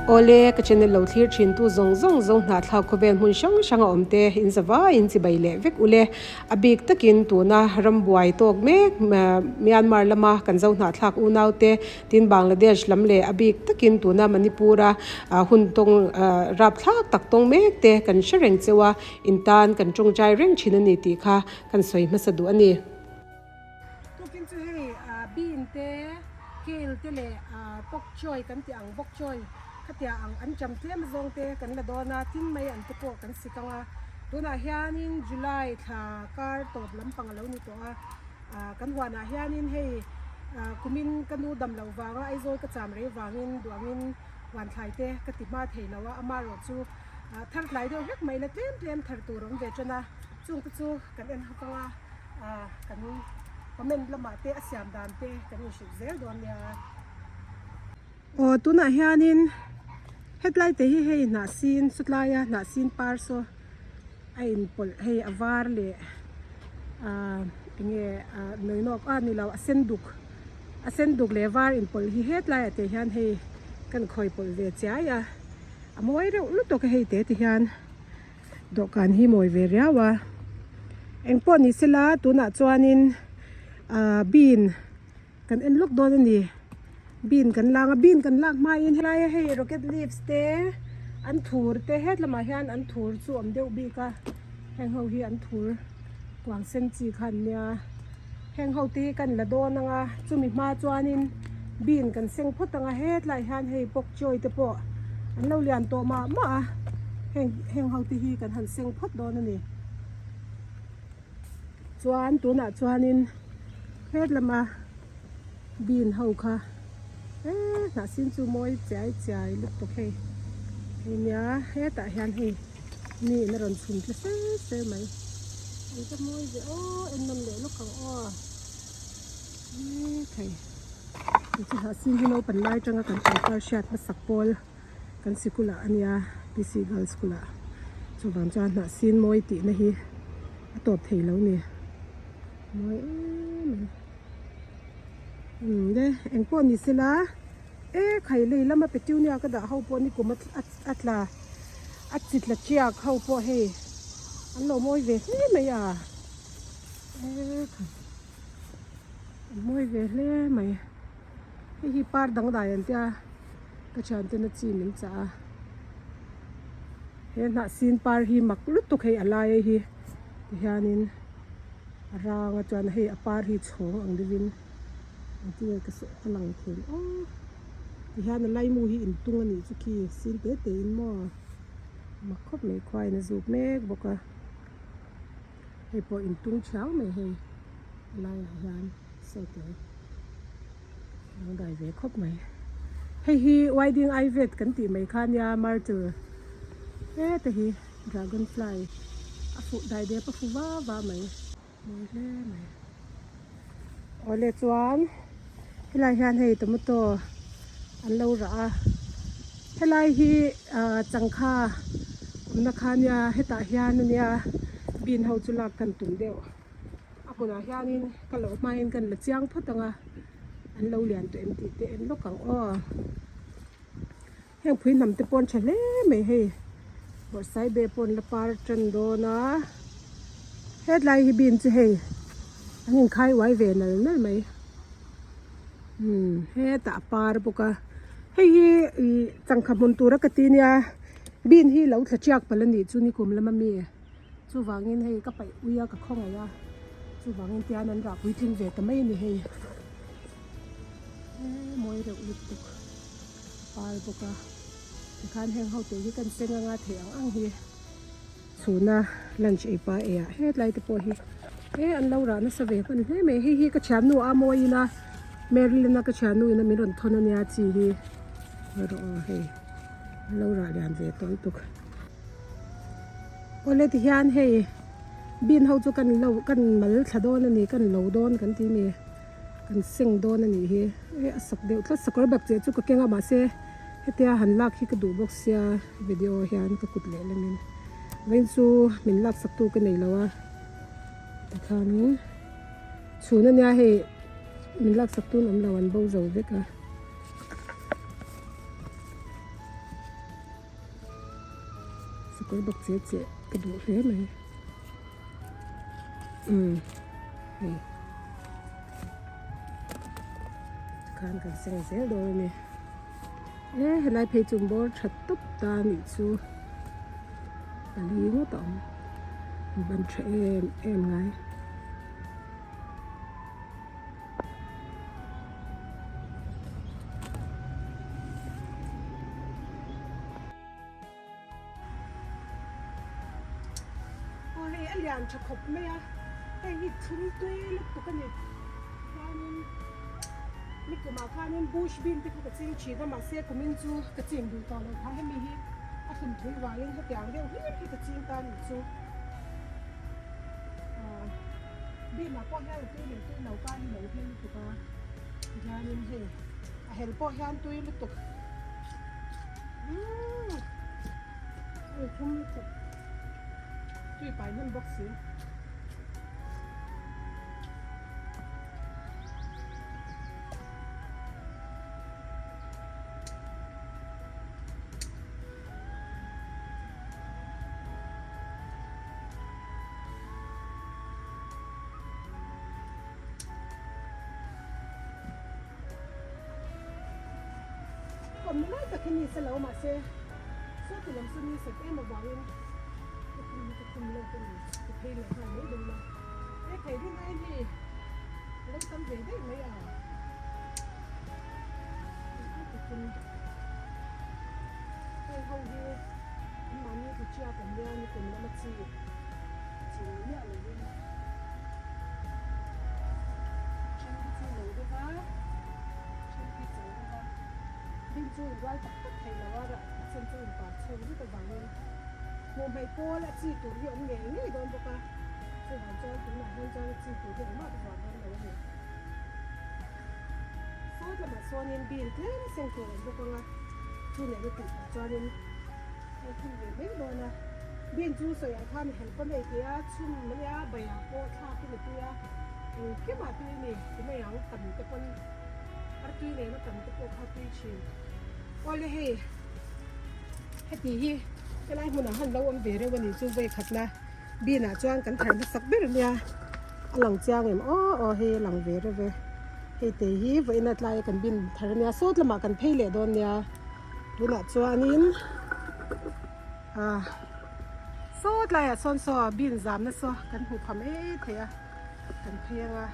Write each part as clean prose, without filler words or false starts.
Awle, ka channel lo thlir thin tu zawng zawng zo hnahthlak khawvel hmun hrang hrang a awm te in zavai in chibai leh vek ule. A bik takin tuna rambuai tawk mek Myanmar lama kan zo hnahthlak unau te tin Bangladesh lam leh a bik takin tuna Manipur a hun tawng rapthlak tak tawng mek te kan hre reng cheu a, in tan kan tawngtai reng thin a ni tih kha kan sawi hmasa duh a ni. Tukin chu hei bean te, kale te leh pok choy kan tih ang bok choy khatia ang an cham tlem zawng te kan la dawn a, tin mai an te pawh kan sik ang a. Tunah hianin July thla kar tawp lampang a lo ni tawh a, kan huanah hianin hei kumin ka nu dam loh vanga Aizawl ka cham rei vangin duangin huan thlai te ka ti hma thei lo a, amaherawh chu thar tlai deuh hlek mai la tlem tlem thar tur a awm ve tan a, chungte chu kan en hawk ang a. Kan comment lamah te a siam dan te kan inhrilh zel dawn nia. Aw tunah hianin hetlai te hi hei hnah sin sawtlaia hnah sin par saw a inpawlh hei a var leh ah enge ah nawinawk a ni lo a sen duk a sen duk leh var inpawlh hi hetlaiah te hian hei kan khawi pawlh ve chiai a a mawi reuh lutuk a hei te ti hian. Dawhkan hi mawi ve riau a, engpawh ni sela tunah chuanin ahh bean kan en lawk dawn a ni, bean kan lang a, bean kan lak hmain helaia hei rocket leaves te an thur te het lamah hian an thur chu a awm deuh bik a, heng ho hi an thur kuang sen chi kha an nia. Heng ho te hi kan la dawn ang a, chumi hma chuanin bean kan seng phawt ang a, hetlaiah hian hei bok choy te pawh an lo lian tawh mah mah a, heng heng ho te hi kan han seng phawt dawn a ni. Chuan tunah chuanin het lama bean ho kha eee hnah sin chu mawi chiai chiai lutuk hei hei nia hetah hian hei. Mi in a rawn chhun tle ser ser mai. An va mawi ve aw, en nawm leh lawk ang aw. Thei. Chu hlahsin hi naupan lai atanga kan pangpar hriat hmasak pawl kan sikul ah ania PC Girls School ah. Chuvang chuan hnahsin mawi tihna hi a tawp thei lo ni. Mawi em mai. Umm le engpawh ni sela e khai lei lama petunia ka dah ho pawh ni kum a tla. A chi tla chiak ho pawh hei an lo mawi ve hle mai a an mawi ve hle mai hei hi par dangdai an tia ka thian ten a chi min chah a he hnah sin par hi mak lutuk hei a lai hi tihianin a rang a chuan hei a par hi chhawng ang deuhin engtin nge ka sawi a lang thei aw. Tihian a laimu hi intung a nih chu khi sin te te in maw mak khawp mai khuaiin a zuk mek bawk a hei pawh intung thiau mai hei a laiah hian saw te dangdai ve khawp mai hei hi wedding ivet kan tih mai kha nia martyr heta hi dragon fly a fuh daidep a fu va va mai. Mawi hle mai. Awle chuan helai hian hei tomato an lo rah a helai hi ah changkha awmna kha ania hetah hian ania bean ho chu lak kan tum deuh a hmunah hianin ka loh hmain kan la chiang phawt ang a an lo lian tawh em tih te en lawk ang aw. Heng phui hnam te pawh an tha hle mai hei bawrhsaibe pawh an la par tan dawn a hetlai hi bean chu hei an inkhai uai ve nal nal mai umm hetah a par bawk a hei hi ih changkha hmun tura ka ti nia bean hi lo thla chiak palh a nih chu nikum lama mi chuvangin hei ka paih ui a ka khawngaih a chuvangin tian an rah puitling ve ta mai a ni hei eee mawi reuh lutuk. Par bawk a tikhan heng ho te hi kan seng anga theih ang ang hi chhuna lunch ei pa ei ah hetlai te pawh hi e an lo rah nasa ve hman hle mai hei hi ka thiannu a mawiin a Marilyn a ka thiannu in a min rawn thawn ania chi hi rawh aw hei an lo rah lian ve tawh lutuk awle tihian hei bean ho chu kan lo kan mal thla dawn ani kan lo dawn kan ti a ni. Kan seng dawn a nih hi e a sak deuh tlat sakawr bak chiah chu ka keng a mahse hetia han lak hi ka duh bawk sia video hian ka kut leh lamin vawiin chu min lak sak tu ka nei lo a tikhanin chhun ania hei min lak sak tun awm lo an bo zo vek a. kawr bak che che ka duh hle mai umm hei tikhan kan seng zel dawn a ni e helai phei chu bawr tha tawp ta a nih chu pali ngawt a awm ban tha em em ngai. Aw hei a lian tha khawp mai a, hei hi thlum tui lutuk a ni. Chuanin nikumah khanin bush bean te kha ka ching thin a mahse kumin chu ka ching duh tawh lo kha hemi hi a hlum thui vangin hetiang deuh hlir hi ka ching ta a nih chu. Aw bean ah pawh hian a tui leh tui lo kar hi lo hel lutuk a tihianin hei a hel pawh hian tui lutuk. Umm hei thum lutuk tui pai hnem bawk si. Kawmna lai tak hi ni se lo mahse sawti lam chu ni sat em avangin ka khum hi ka khum lawk a ni ka phei leh nghal mai dawn a he phei rin aiin hei a lo tam ve daih mai a takin heng ho hi an mahni tla chiat an nia nikum lama chi chi miah lovin then hi chu lo deuh va then hi cho deuh va bin chu inrual tak tak thei lo a rah a chen chu inpar chhawk zet avangin hmuh hmaih pawl a chi tur hi awm ngei ngei dawn bawk a chuvang chuan tunah hian chuan a chi tur hi engmah ka zuar dawn lo a ni. Sawt lamah sawnin bin tlem seng tur awm bawk ang a chu nena tih tur chuanin a thun ve mai dawn a bin chu sawi ang khan help a nei thei a chhun mai a baiah pawh thlakin a tui a engkimah tui a ni ti mai ang tam te pawn artui nena tam te pawh kha tui thin awle hei heti hi helai hmunah han lo awm ve reuh a nih chu vawikhatna. Bin ah chuan kan thar hmasak ber ania a lang chiang em aw aw hei a lang ve reuh e hei te hi vawiin a tlai a kan bin thar ania sawt lamah kan phei leh dawn nia tunah chuanin ah saw tlaiah sawn saw bin zamna saw kan hmu pha mai thei a kan phei anga.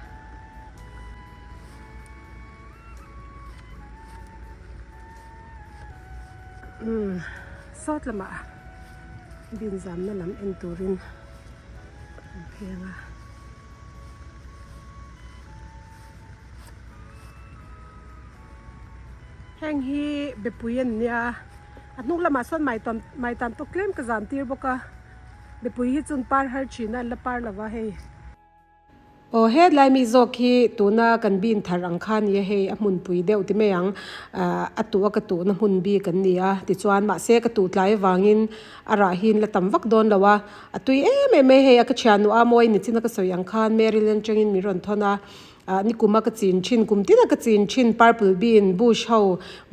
Umm sawt lamah. Bin zamna lam en turin an pheng a. Heng hi bepui an nia a hnung lamah sawn maitam maitam tawk tlem ka zam tir bawk a bepui hi chun par har thin a an la par lova hei. Aw hetlai mi zawk hi tuna kan bin thar ang kha nia hei a hmunpui deuh ti mai ang ah a tuh a ka tuhna hmun bik an ni a tichuan mahse ka tuh tlai avangin a rah hi la tam vak dawn lo a a tui em em mai hei a ka thiannu a mawi nichin a ka sawi ang khan Maryland atangin min rawn thawn a ah nikum a ka chin thin kum tin a ka chin thin purple bean bush ho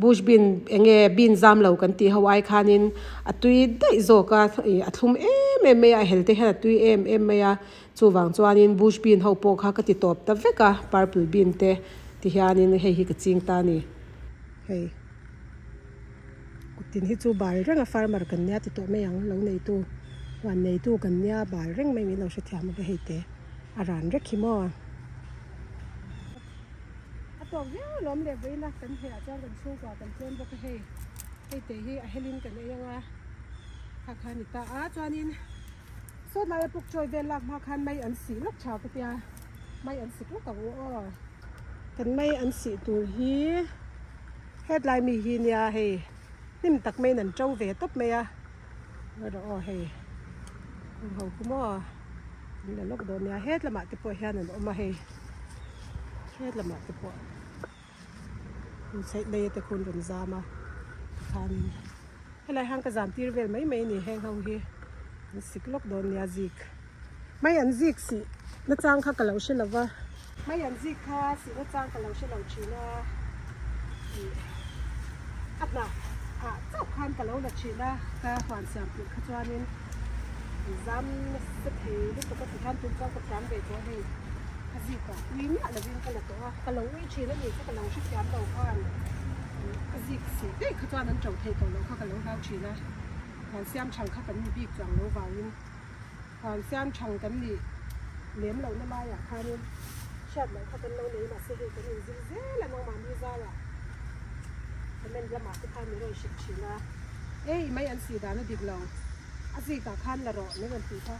bush bean eng nge bean zam lo kan tih ho ai khanin a tui daih zawk a ih a thlum em em mai a a hel te hian a tui em em mai a. Chuvang chuanin bush bean ho pawh kha ka ti tawp ta vek a, purple bean te ti hianin hei hi ka ching ta a ni. Hei kuttin hi chu bal reng a farmer kan nia ti tawh mai ang, lo neitu huan neitu kan nia bal reng mai min lo hrethiam ang hei te a ran rek hi maw. A tawk viau alawm leh vawiin a kan heh ah chuan kan chhungkua kan tlem bawk a hei, hei te hi a helin kan ei ang a kha kha a ni ta a chuanin. Saw tlai a puk chawi vel lak hma khan mai an sih lawk tha ka tia mai an sik lawk ang u aw. Kan mai an sih tur hi hetlai mi hi nia hei hnim tak maiin an to ve tawp mai a erawh aw hei heng ho khu maw an la lawk dawn nia het lamah te pawh hian an awm a hei het lamah te pawh inchheih lei te khu an rawn zam a tikhanin. Helai han ka zan tir vel mai mai a ni heng ho hi an sik lawk dawn nia zik mai an zik sih na chang kha ka lo hre lo va. Mai an zik kha sih na chang ka lo hre lo thin a ih a hnah. Ah chauh khan ka lo la thin a, ka huan siam tirh kha chuanin zam nasa thei lutuk a ti khan tun chuan ka thiam ve tawh a hei a zik ah ui miah lovin ka la tawh a, ka lo ui thin a ni chu ka lo hrethiam lo khan a zik sih daih kha chuan an to thei tawh loh kha ka lo hlau thin a, huan siam thang kha kan ni bik chuang lo vangin huan siam thang kan nih lem lohna laiah khanin hriat loh kha kan lo nei mahse hei kan inzir zel a nangmahni zarah comment lamah te khan min rawn hrilh thin a ei mai an sih dan a dik lo a zikah khan la rawh min rawn tih kha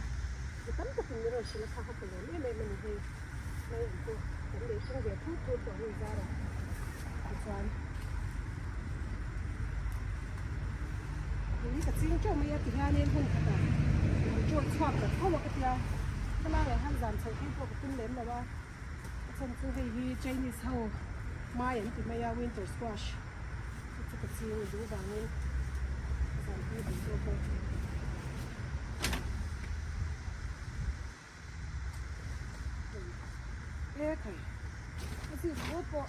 mi tam takin min rawn hrilh a kha kha ka lawm em em a ni hei mai an chu kan nei ṭhing ve thur thur tawh hei zarah tichuan tui ka ching ṭeuh mai a ti hianin hun khatah an ṭawih chhuak ta tho a ka tia helaiah hian zan chhoh phei pawh ka tum lem lo a. A chhan chu hei hi Chinese ho mai an ti mai a winter squash chu chu ka ching duh vangin ka zan pui duh zawk a. E khai a zir ringawt pawh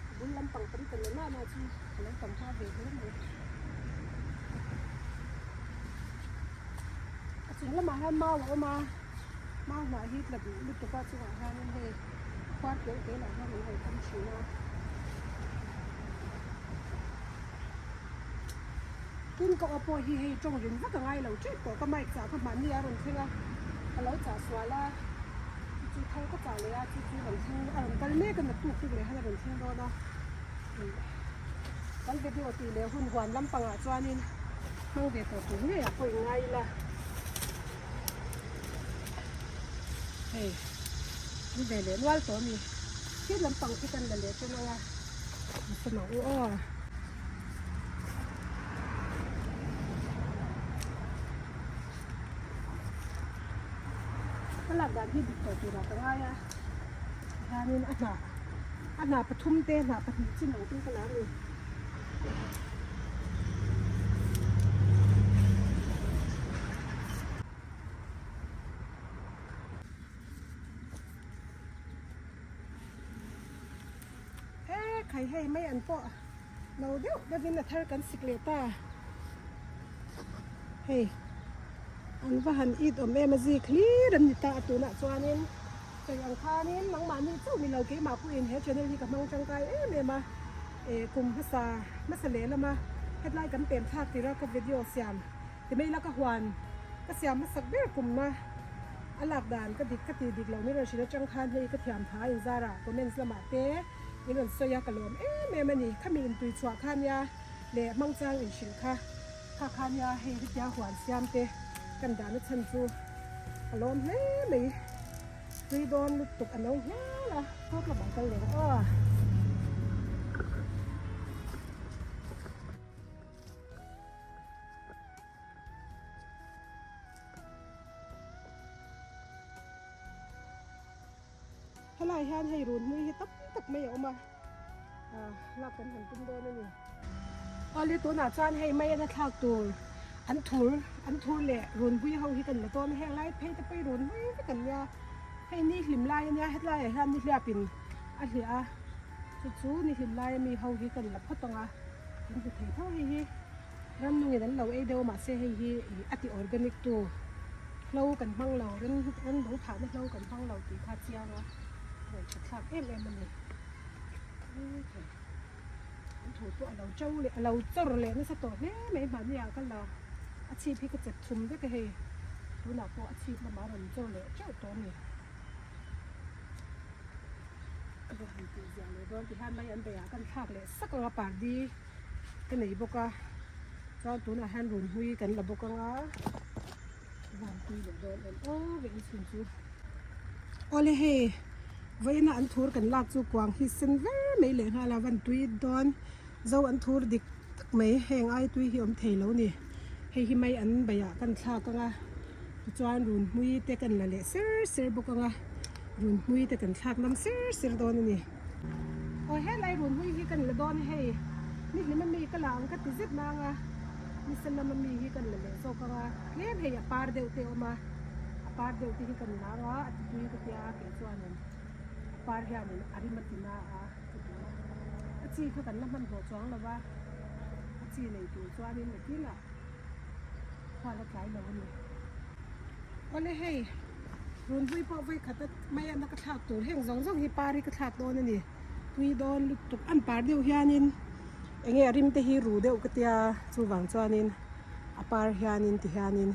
a bul lampang tam ta na na chu a lo tam hma ve hle mai. A chung lamah hian mau a awm a. Mau hnah hi tla duh lutuk a chungah hianin hei khuar keuh te lah hian an rawn kam thin a. Tin ka aw pawh hi hei tawng rin vak a ngai lo tep tawh ka mic chah kha hmanni a rawn thleng a ka lo chah sual a chu chu thar ka chah leh a chu chu rawn thleng a rawn kal mek a naktuk tuk leh hian a rawn thleng dawn a kan video tih leh hun huan lampangah chuanin hmang ve tawh tur ngei ah pawh in ngai ila. Hei an ve leh nual tawh a ni thil lampang khi kan la leh tan ang a an sawn ang u aw. Ka lak dan hi dik tawh turah ka ngai a tihianin a hnah a hnah pathum te hnah pahnih chin ang te ka la a ni. He khai hei mai an pawh lo deuh deuhin a thar kan sik leh ta hei an va han it awm em a zik hlir an ni ta a tunah chuanin sawi ang khanin nangmahni chauh ni lo keimah pawhin he channel hi ka hmang tangkai em em a eh kum hmasa hmasa leh lama hetlai kan pem thlak tir a ka video siam. Ti mai la ka huan ka siam hmasak ber kumna a lak dan ka dik ka ti dik loh ni rawn hrilh atang khan hei ka thiam tha in zarah comments lamah te in rawn sawi a ka lawm em em a ni khami in tui chhuah kha nia leh hmangchang in hrilh kha kha kha nia hei hetia huan siam te kan dahna chhan chu ka lawm hle mai tui dawn lutuk a no hial a thawk lamah kal leh ang aw. Helai hian hei run hmui hi tam tak mai a awm a ah lak kan han tum dawn a ni. Awle tunah chuan hei mai ana thlak tur an thur an thur leh run hmui ho hi kan la dawn a heng lai phei te pawh hi run hmui vek an nia hei ni hlim lai ania hetlai ah hian nihliap in a hliah a chu chu ni hlim lai ami ho hi kan la phawt ang a. Kan hmu thei tho hei hi ramnungin an lo ei deuh a mahse hei hi a ti organic tu hlo kan hmang lo ran rannung thahna hlo kan hmang lo tih kha a chiang a rawn that thlak em em a ni an thu pawh a lo to leh a lo chawr leh nasa tawh hle mai mahni ah ka la a chhip hi ka chep chhum vek a hei tunah pawh a chhip lamah a rawn chawr leh teuh tawh a ni. A va han tih ziah leh dawn ti hian mai an beihah kan thlak leh sak ang a pardi ka nei bawk a chuan tunah hian run hlui kan la bawk ang a va han tui leh dawn em aw ve in chhun chu awle hei vawiina an thur kan lak chu kuang hi sen ver mai leh nghal a van tui dawn zo an thur dik tak mai heng ai tui hi awm thei lo ni hei hi mai an beihah kan thlak ang a tichuan run hmui te kan la leh ser ser bawk ang a. Run hmui te kan thlak lam ser ser dawn a ni. Aw helai run hmui hi kan la dawn a hei ni hlim ami ka la ang ka ti zet nang a ni sa lam ami hi kan la leh zawk ang a tlem hei a par deuh te a awm a a par deuh te hi kan la ang a a ti tui ka tia kei chuanin a par hianin a rim a ti na a ka duh a a chi kha kan la hmanhmawh chuang lo a. chi nei tur chuanin nakinah khual a tlai lo a ni. Awle hei runpui pawh vawi khat a mai a na ka thlak tur heng zawng zawng hi par hi ka thlak dawn a ni. Tui dawn lutuk an par deuh hianin eng nge a rim te hi ru deuh ka tia chuvang chuanin a par hianin ti hianin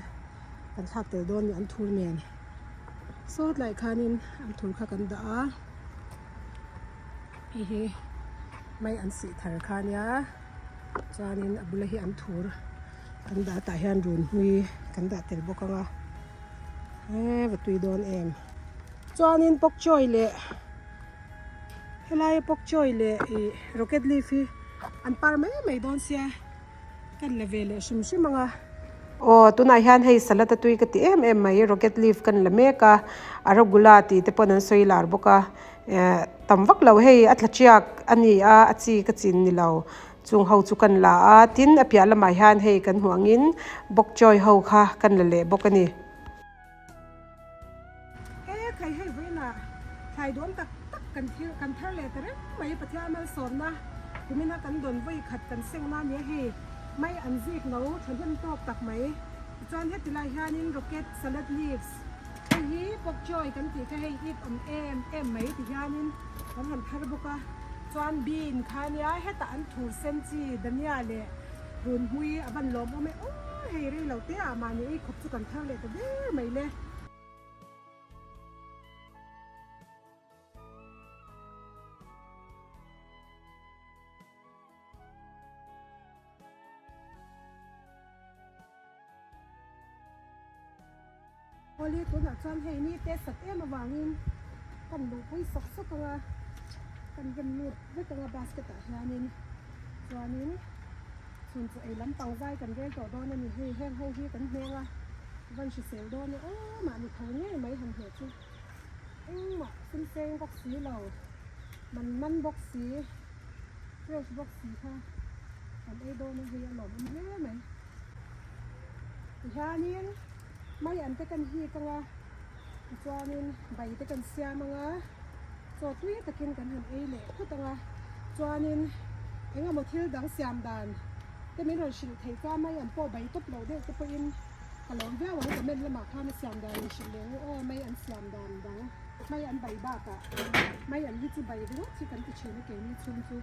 kan thlak tel dawn ni an thur nen sawt lai khanin an thur kha kan dah a hei hi mai an sih thar kha ania chuanin a bula hi an thur kan dah tah hian runhmui kan dah tel bawk ang a he va tui dawn em chuanin pak chawi leh. Helaia pak chawi leh ih rocket leaf hi an par mai mai dawn sia kan la ve leh hrim hrim ang a. Aw tunah hian hei salad a tui ka ti em em mai rocket leaf kan la mek a arugula tih te pawn an sawi lar bawk a eh tam vak lo hei a tla chiak a ni a a chi ka chin ni lo chung ho chu kan la a tin a piah lamah hian hei kan hmuh angin bok chawi ho kha kan la leh bawk a ni. He khai hei vawiinah thlai dawn tak tak kan thil kan thar leh ta reng mai Pathian malsawmna kumina kan dawn vawi khat kan seng na nia hei mai an zik no thahnem tawk tak mai tichuan heti lai hianin rocket salad leaves hei hi pok choy kan tih kha hei it awm em em mai ti hianin kan han thar bawk a chuan bean kha nia hetah an thur sen chi dania leh Runhmui a van lawm awm e aw hei rei lo te ah mahni ei khawp chu kan thar leh ta der mai le. Awle tunah chuan hei ni te sat em avangin kan luhpui sawk sawk ang a, kan rem lut vek ang a basket ah hianin chuanin chhun chaw ei lampang zai kan rel tawh dawn a ni hei heng ho hi kan hneng a van hrisel dawn e aw mahni tho ngei mai han hneh chu engmah sum seng bawk si lo man man bawk si fresh bawk si kha kan ei dawn a hei a lawmawm hle mai tihianin. Mai an te kan hik anga tichuanin bai te kan siam anga chaw tui takin kan han ei leh phut anga chuanin eng emaw thil dang siam dan te min rawn hrilh thei chuan mai an pawh bai tawp loh deuh te pawhin ka lawm viau ang comment lamah khan a siam dan in hrilh leh ngu aw mai an siam dan dang mai an bai bakah mai an hi chu bai ringawt hi kan ti thin a keini chhung chu.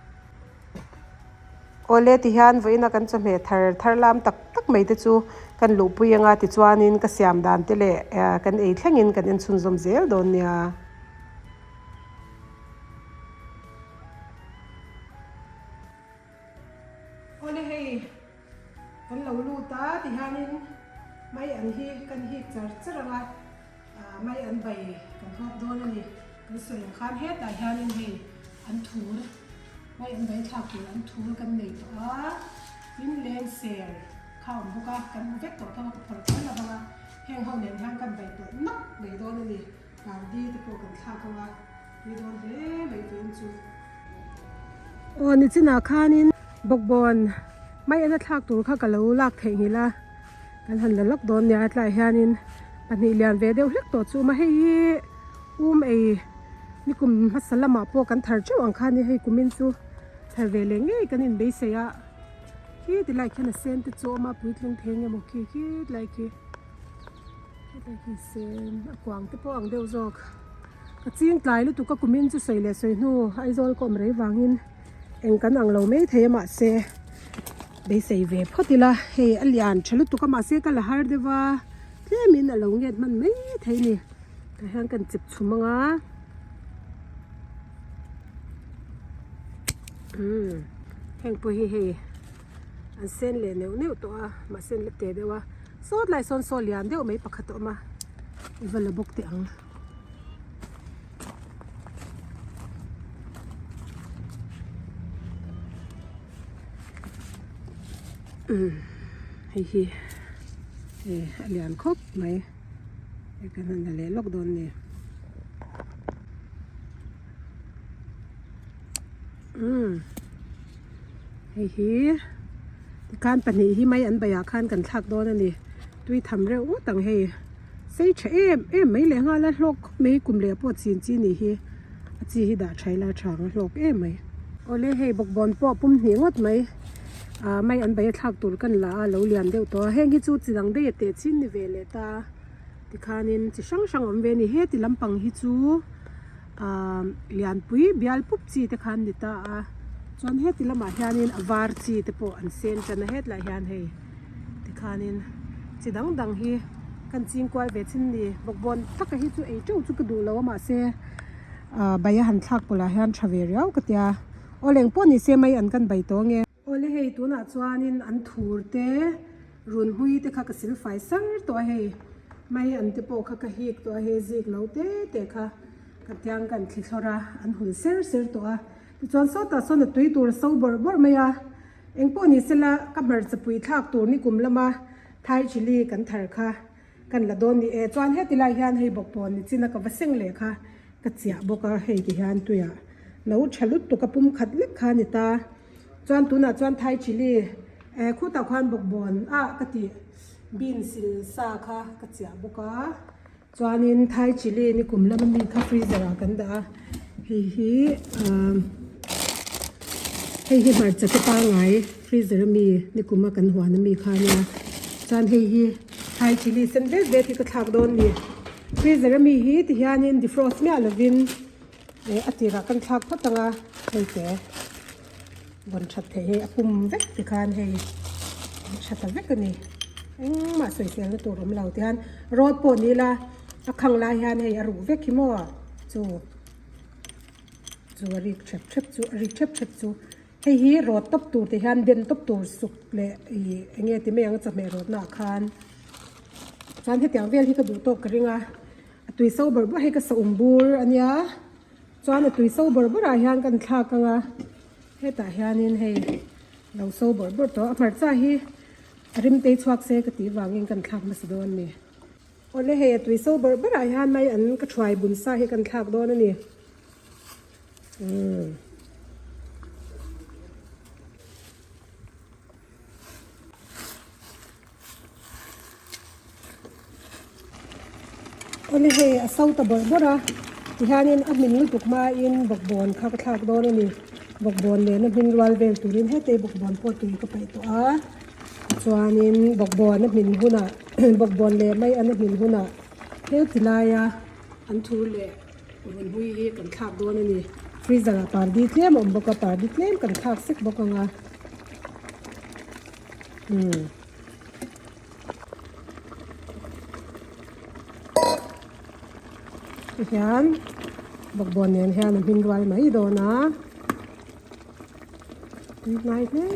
Awle tihian vawiina kan chawhmeh thar thar lam tak tak mai te chu kan luhpui anga tichuanin ka siam dan te leh kan ei thlengin kan en chhunzawm zel dawn nia. Awle hei kan lo lut a tihianin mai an hi kan hik char char anga. Mai an bai kan hawp dawn a ni. Kan sawi ang khan hetah hianin hei an thur mai an bai thlak tur an thur kan nei tawh a, tin leng ser kha a awm bawk a, kan hmu vek tawh tho a ka phawrh kher lo vang a, heng ho nen hian kan bai tawh nak mai dawn a ni. Pardi te pawh kan thlak ang a, tui dawn hle mai tuin chu. Aw nichinah khanin bawkbawn mai ena thlak tur kha ka lo lak theihnghilh a. Kan han la lawk dawn nia hetlaiah hianin pahnih lian ve deuh hlek tawh chu a awm a hei hi um ei nikum hmasa lamah pawh kan thar teuh ang kha a ni hei kumin chu thar ve leh ngei kan inbeisei a khi tilai khian a sen te chu a awm a puitling thei eng emaw khi khi tilai khi hetlai khi sen a kuang te pawh ang deuh zawk ka ching tlai lutuk a kumin chu sawi leh sawi hnu Aizawl ka awm rei vangin eng kan ang lo mai thei a mahse. Beisei ve phawt ila hei a lian tha lutuk a mahse ka la har deuh a tlemin a lo nget hman mai thei a ni tah hian kan chep chhum ang a umm heng pawh hi hei an sen leh neuh neuh tawh a mahse an la te deuh a sawt lai sawn saw lian deuh mai pakhat a awm a i va la bawk teh ang. Hei hi hei a lian khawp mai hei kan han la leh lawk dawn a ni umm hei hi tikhan pahnih hi mai an baiah khan kan thlak dawn a ni tui tham reuh ngawt ang hei. Sei tha em em mai leh nghal a hlawk khawp mai kum leh pawh chin chi nih hi a chi hi dah tha ila a tha ang a hlawk em mai. Awle hei bawkbawn pawh pum hnih ngawt mai. Ah mai an bai a thlak tur kan la a lo lian deuh tawh a heng hi chu chi dang daih a teh chin ni ve leh ta tikhanin chi hrang hrang a awm ve a ni heti lampang hi chu ah lianpui bial pup chi te khan ni ta a chuan heti lamah hianin a var chi te pawh an sen tan a hetlaiah hian hei tikhanin chi dang dang hi kan ching kual ve chin ni bawkbawn taka hi chu ei teuh chu ka duh lo a mahse ah bai a han thlak pawlh ah hian tha ve riau ka tia. Aw leng pawh ni se mai an kan bai tawh ange. Awle hei tunah chuanin an thur te run hlui te kha ka sil fai sar tawh a hei mai an te pawh kha ka hik tawh a hei zik lo te te kha ka tiang kan thli thlawr a an hun ser ser tawh a tichuan sawtah sawn a tui tur a so bawrh bawrh mai a engpawh ni sela ka hmarcha pui thlak tur ni kum lama thai chilli kan thar kha Kan la dawn ni e. Chuan heti lai hian hei bawkbawn ni chin a ka va seng leh kha ka chiah bawk a, hei ti hian tuiah lo tha lutuk a pum khat lek kha a ni ta. Chuan tunah chuan Thai chilli eh khutah khuan bawkbawn ah ka tih bean sil sa kha ka chiah bawk a. Chuanin Thai chilli ni kum lama mi kha freezer ah kan dah a, hei hi ah hei hi hmarcha te pangngai freezer ami ni kuma kan huan ami kha a nia. Chuan hei hi. Thai chilli sen vet vet hi ka thlak dawn ni. Freezer ami hi ti hianin defrost miah lovin eh a tirah kan thlak phawt ang a, hei te vawn that theih hei a pum vek ti khan hei an tha ta vek a ni. Engmah sawiselna tur awm lo ti hian road pawh ni ila a khang lai hian hei a ruh vek hi maw chu chu a rik thep thep chu a rik thep thep chu. Hei hi rawt tawp tur tih hian den tawp tur suk leh ih eng nge ti mai ang chawhmeh rawtna ah khan chuan hetiang vel hi ka duh tawk ka ring a a tui so bawrh bawrh hei ka saum bur a nia chuan a tui so bawrh bawrh ah hian kan thlak ang a hetah hianin hei lo so bawrh bawrh tawh a hmarcha hi a rim tei chhuak se ka tih vangin kan thlak hmasa dawn a ni. Awle hei a tui so bawrh bawrh ah hian mai an ka thuai bun sa hi kan thlak dawn a ni. Umm. Awle hei a so ta bawrh bawrh a tihianin a hmin lutuk hmain bawkbawn kha ka thlak dawn a ni bawkbawn nena hmin rual vel turin hetei bawkbawn pawh tui ka paih tawh a tichuanin bawkbawn a hmin hunah bawkbawn leh mai an a hmin hunah heti laia an thu leh. Run hlui hi kan thlak dawn a ni. Freezer ah pardi tlem a awm bawk a, pardi tlem kan thlak sek bawk ang a. Umm. Tihian bawkbawn nen hian a hmin rual mai dawn a. Tui hnai hle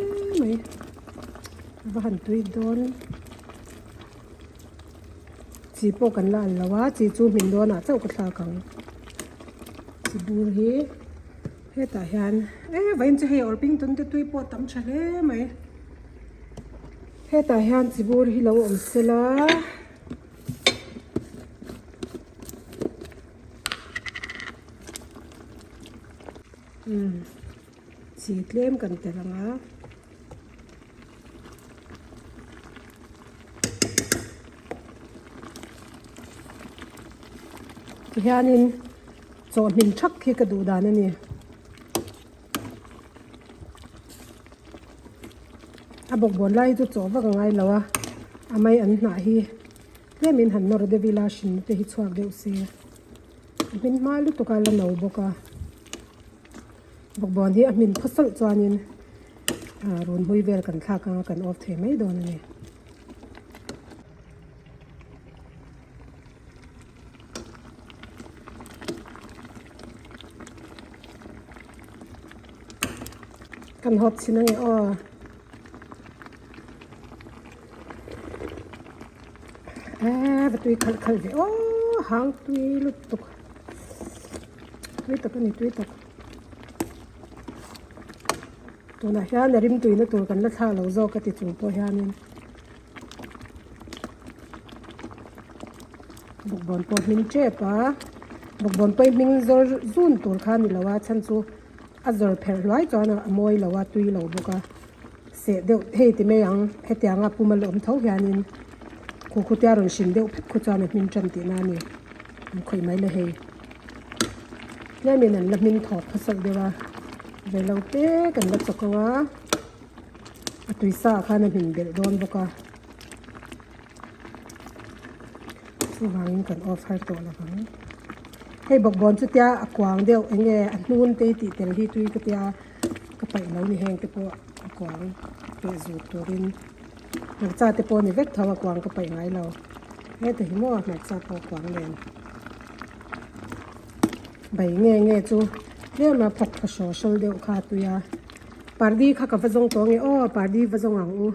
mai. A va han tui dawn. Chi pawh kan la al lo a, chi chu hmin dawnah chauh ka thlak ang. Chi bur hi hetah hian e vawiin chu hei awrping tun te tui pawh tam tha hle mai. Hetah hian chi bur hi lo awm sela. Umm chi tlem kan telh ang a. Tihianin chaw hmin thak hi ka duh dan a ni. A bawkbawn lai hi chu chaw vak a ngai lo a, a mai an hnah hi tlemin han nawr deuh ila hrin te hi chhuak deuh se. A hmin hma lutuk a la no bawk a. Bawkbawn hi a hmin phaw salh chuanin ah run hlui vel kan thlak anga kan off thei mai dawn a ni. Kan hawp chhin ange aw. Eee va tui khalh khalh ve aw hang tui lutuk. Tui tak a ni tui tak. Tunah hian a rimtuina tur kan la thlah lo zawk a ti chung pawh hianin bawkbawn pawh hming tep a bawkbawn pawh hi hming zawr zun tur kha a ni lo a chhan chu a zawr pherh hluai chuan a mawi lo a tui lo bawk a seh deuh hei ti mai ang hetianga puma la awm tho hianin khu khu te a rawn hrin deuh phek khu chuan a hmin tan tihna a ni. An khawih mai le hei. Tlemin an la hming thawk phasawk deuh a. Rei lo te kan la chawk ang a. A tui sa ah khan a hmin belh dawn bawk a chuvangin kan off har tawh lo ang. Hei bawkbawn chu tia a kuang deuh eng nge a hnun te tih tel hi tui ka tia ka paih lo ni heng te pawh a kuang peh zut turin hmarcha te pawh a ni vek tho a kuang ka paih ngai lo heta hi maw hmarcha pawh a kuang nen. Bai nge nge chu tlem a phawk tha hraw hrawl deuh kha a tui a pardi kha ka va zawng tawh ange aw pardi va zawng ang u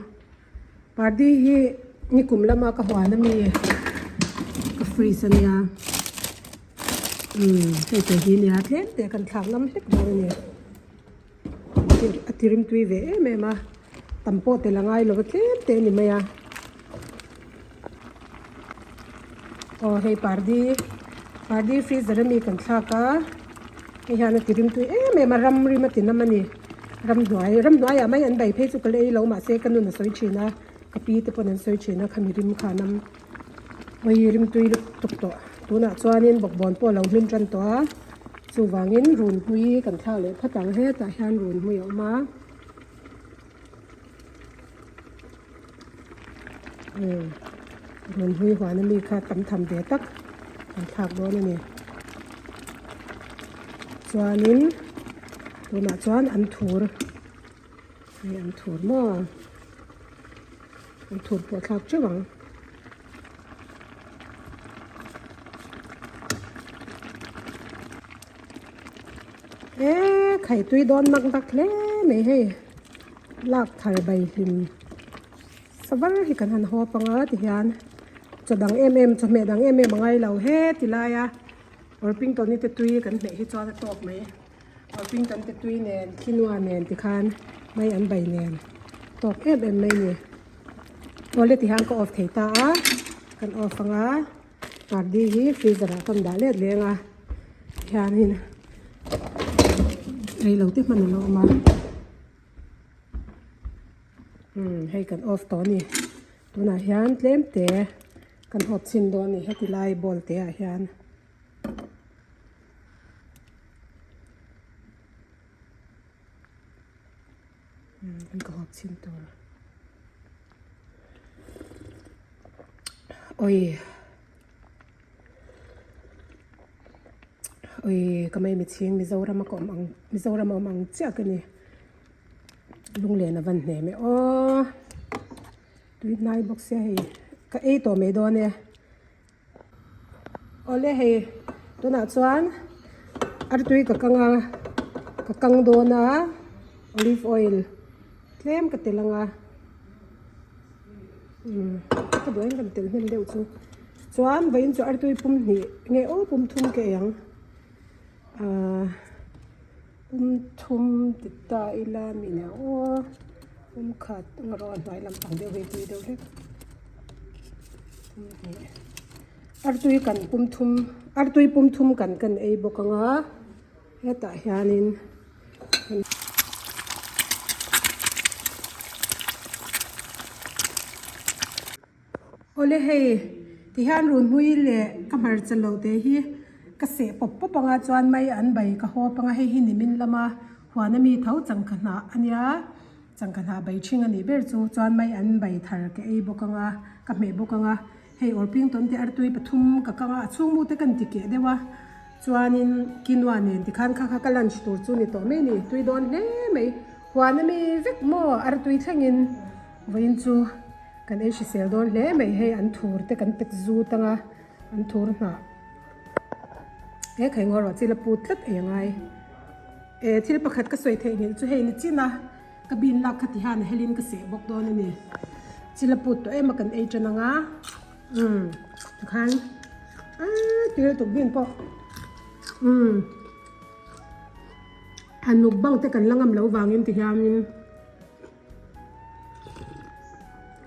pardi hi nikum lama ka huan ami ka freeze ania umm hei te hi nia tlem te kan thlak ngam hlek dawn ani a ti rimtui ve em em a tam pawh tel a ngai lo va tlem te ani mai a. Aw hei pardi pardi freezer ami kan thlak a hei hian a ti rim tui em em a ram rim a ti nam a ni ramhnuai ramhnuaiah mai an bei phei chu ka la ei lo mahse ka nun a sawi thin a ka pi te pawn an sawi thin a khami rim kha nam hawi rim tui lutuk tawh tunah chuanin bawkbawn pawh a lo hmin tan tawh a chuvangin runhmui kan thlak leh phawt ang hetah hian runhmui a awm a. Umm rawn hlui huan ami kha tam tham ve tak kan thlak dawn a ni chuanin tunah chuan an thur hei an thur maw an thur pawh a thlak teuh ang. Eee khai tui dawn mak dak hle mai hei lak thar bai hlim savar hi kan han haw pang a tihian chaw dang em em chawhmeh dang em em a ngai lo he ti lai a Orpington te tui kan hmeh hi chuan a tawk mai Orpington te tui nen quinoa nen tikhan mai an bai nen tawk em em mai a ni awle tihian ka off thei ta a kan off ang a. Pardi hi freezer ah kan dah let leng a hianin reilo te hman alo awm a umm hei kan off tawh a ni tunah hian tlem te kan hawp chhin dawn a ni heti lai bowl te ah hian. Umm ka hawp chhin tur awi awi ka mai michhing Mizoram a ka awm ang Mizoram a awm ang chiah ka ni lunglen a van hnem e aw tui hnai bawk sia hei ka ei tawh mai dawn e. Awle hei tunah chuan artui ka kang a ka kang dawn a olive oil tlem ka tel ang a umm ka duh em kan tel hnem deuh chu chuan vawiin chu artui pum hnih nge aw pum thum ka ei ang ahh pum thum ti ta ila mi nia aw pum khat engaraw a hnuai lampang deuh hi tui deuh hlek. Artui kan pum thum artui pum thum kan kan ei bawk ang a hetah hianin awle hei tihian runhmui leh ka hmarcha lo te hi ka seh pawp pawp ang a chuan mai an bai ka hawp ang a hei hi nimin lama huan ami tho changkha hnah a nia. Changkha hnah bai ṭhing a nih ber chu chuan mai an bai thar ka ei bawk ang a, ka hmeh bawk ang a, hei Orpington te artui pathum ka kang a, a chhungmu te kan ti keh deuh a, chuanin quinoa nen tikhan kha kha ka lunch tur chu ni tawh mai a ni, tui dawn hle mai, huan ami vek maw artui thlengin vawiin chu kan ei hrisel dawn hle mai, hei an thur te kan pet zut ang a, an thur hnah he khaingaw ruah chil a put tlat ei a ngai. Eh thil pakhat ka sawi theih nghilh chu hei ni chin a, ka bin lak kha ti hian a helin ka seh bawk dawn a ni. Chil a put tawh em a kan ei tan ang a, umm tikhan aaa tui lutuk bin pawh umm han mukbang te kan la ngam loh vangin ti hianin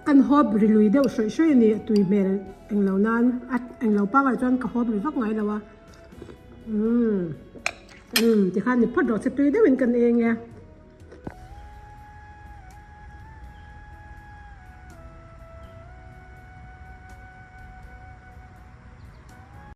kan hawp ri lui deuh hrawih hrawih a ni a tui hmel englo nan a englo pangai chuan ka hawp ri vak ngai lo a umm. Umm tikhan ni phawt rawh che tui deuhin kan eng e.